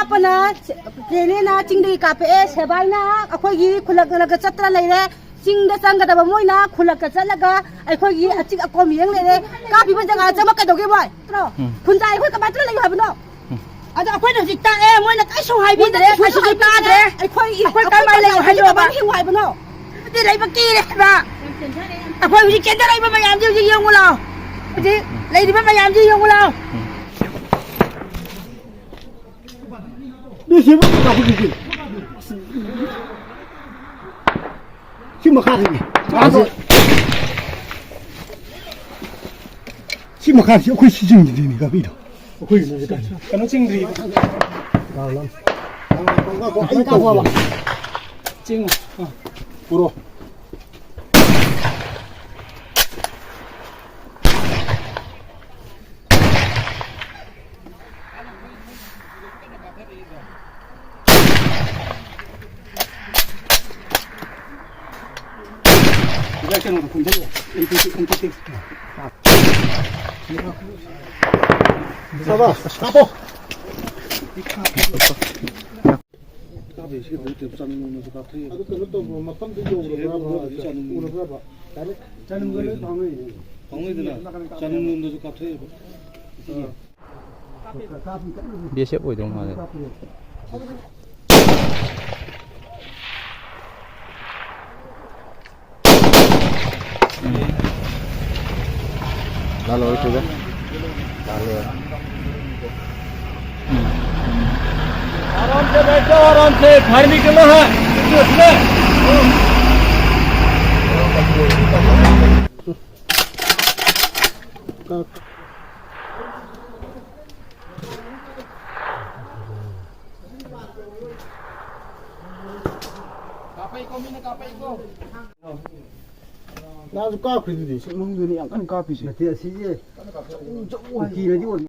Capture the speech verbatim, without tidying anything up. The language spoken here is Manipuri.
ꯀꯥꯞꯄꯅ, ꯀꯦꯅꯦꯅ ꯆꯤꯡꯗꯒꯤ ꯀꯥꯞꯄꯛꯑꯦ, ꯁꯦꯕꯥꯏꯅ ꯑꯩꯈꯣꯏꯒꯤ ꯈꯨꯜꯂꯛ ꯈꯨꯜꯂꯛꯇ ꯆꯠꯇꯅ ꯂꯩꯔꯦ꯫ ꯆꯤꯡꯗ ꯆꯪꯒꯗꯕ ꯃꯣꯏꯅ ꯈꯨꯜꯂꯛꯇ ꯆꯠꯂꯒ ꯑꯩꯈꯣꯏꯒꯤ ꯑꯆꯤꯛ ꯑꯀꯣꯝ ꯌꯦꯡ ꯂꯩꯔꯦ꯫ ꯀꯥꯞꯄꯤꯕ ꯖꯒꯥꯗ ꯆꯪꯕ ꯀꯩꯗꯧꯒꯦ ꯃꯣꯏ? ꯅꯠꯇ꯭ꯔꯣ? ꯎꯝ꯫ ꯈꯨꯟꯖꯥ ꯑꯩꯈꯣꯏ ꯀꯃꯥꯏꯅ ꯂꯩꯌꯨ ꯍꯥꯏꯕꯅꯣ? ꯎꯝ꯫ ꯑꯗꯣ ꯑꯩꯈꯣꯏꯅ ꯍꯧꯖꯤꯛ ꯇꯥꯛꯑꯦ, ꯃꯣꯏꯅ ꯀꯔꯤꯁꯨ ꯍꯥꯏꯕꯤꯗ꯭ꯔꯦ, ꯃꯣꯏꯅ ꯀꯔꯤꯁꯨ ꯀꯔꯤꯁꯨ ꯍꯥꯏꯕꯤꯗ꯭ꯔꯦ꯫ ꯇꯥꯗ꯭ꯔꯦ꯫ ꯑꯩꯈꯣꯏ, ꯑꯩꯈꯣꯏ ꯑꯩꯈꯣꯏ ꯀꯔꯝꯍꯥꯏꯅ ꯂꯩꯌꯨ ꯀꯃꯥꯏꯅ ꯍꯥꯏꯅꯣꯕ? ꯍꯤꯡꯉꯨ ꯍꯥꯏꯕꯅꯣ? ꯑꯗꯨꯗꯤ ꯂꯩꯕ ꯀꯤꯔꯦ ꯍꯥꯏꯕ꯫ ꯑꯩꯈꯣꯏ ꯍꯧꯖꯤꯛ ꯆꯦꯟꯊꯔꯛꯏꯕ ꯃꯌꯥꯝꯁꯤ ꯍꯧꯖꯤꯛ ꯌꯦꯡꯉꯨ ꯂꯥꯎ꯫ ꯍꯧꯖꯤꯛ ꯂꯩꯔꯤꯕ ꯃꯌꯥꯝꯁꯤ ꯌꯦꯡꯉꯨ ꯂꯥꯎ꯫ ꯁꯤ ꯃꯈꯥꯗꯅꯤ꯫ ꯁꯤ ꯃꯈꯥꯁꯤ ꯑꯩꯈꯣꯏ ꯁꯤ ꯆꯤꯡꯁꯤꯗꯤꯅꯤ ꯀꯥꯄꯤꯗꯣ꯫ ꯑꯩꯈꯣꯏ ꯀꯩꯅꯣ ꯆꯤꯡꯗ꯭ꯔꯤ꯫ ꯆꯤꯡꯉꯣ꯫ ꯑꯥ꯫ ꯄꯨꯔꯣ꯫ ꯁꯥꯕꯥꯁ, ꯀꯥꯞꯄꯣ꯫ ꯀꯥꯞꯄꯦ, ꯁꯤ ꯀꯩꯅꯣ ꯇꯧꯕ, ꯆꯥꯅꯝ ꯅꯣꯡꯃꯁꯨ ꯀꯥꯞꯊꯩꯑꯕ꯫ ꯑꯗꯨ ꯀꯩꯅꯣ ꯇꯧꯕ, ꯃꯐꯝꯗꯨ ꯌꯧꯔꯕ꯭ꯔꯕ? ꯎꯔꯕ꯭ꯔꯕ? ꯆꯥꯅꯝꯗꯣ ꯂꯣꯏ ꯐꯥꯎꯅꯩꯅꯦ꯫ ꯐꯥꯎꯅꯩꯗꯅ, ꯆꯥꯅꯝ ꯅꯣꯡꯃꯁꯨ ꯀꯥꯞꯊꯩꯑꯕ꯫ ꯕꯤ ꯑꯦꯁ ꯑꯦꯐ ꯑꯣꯏꯗꯧ ꯃꯥꯜꯂꯦ꯫ लाल और किधर? लाल है। आराम से बैठो, आराम से, फायर निकलना है। ꯉꯥꯁꯨ ꯀꯥꯞꯈ꯭ꯔꯤꯗꯨꯗꯤ, ꯁꯨꯞꯅꯨꯡꯗꯨꯅꯤ ꯌꯥꯝ ꯀꯟꯅ ꯀꯥꯞꯄꯤꯁꯦ꯫ ꯅꯠꯇꯦ, ꯑꯁꯤꯁꯦ ꯀꯨꯀꯤꯅꯗꯤ ꯑꯣꯏ-,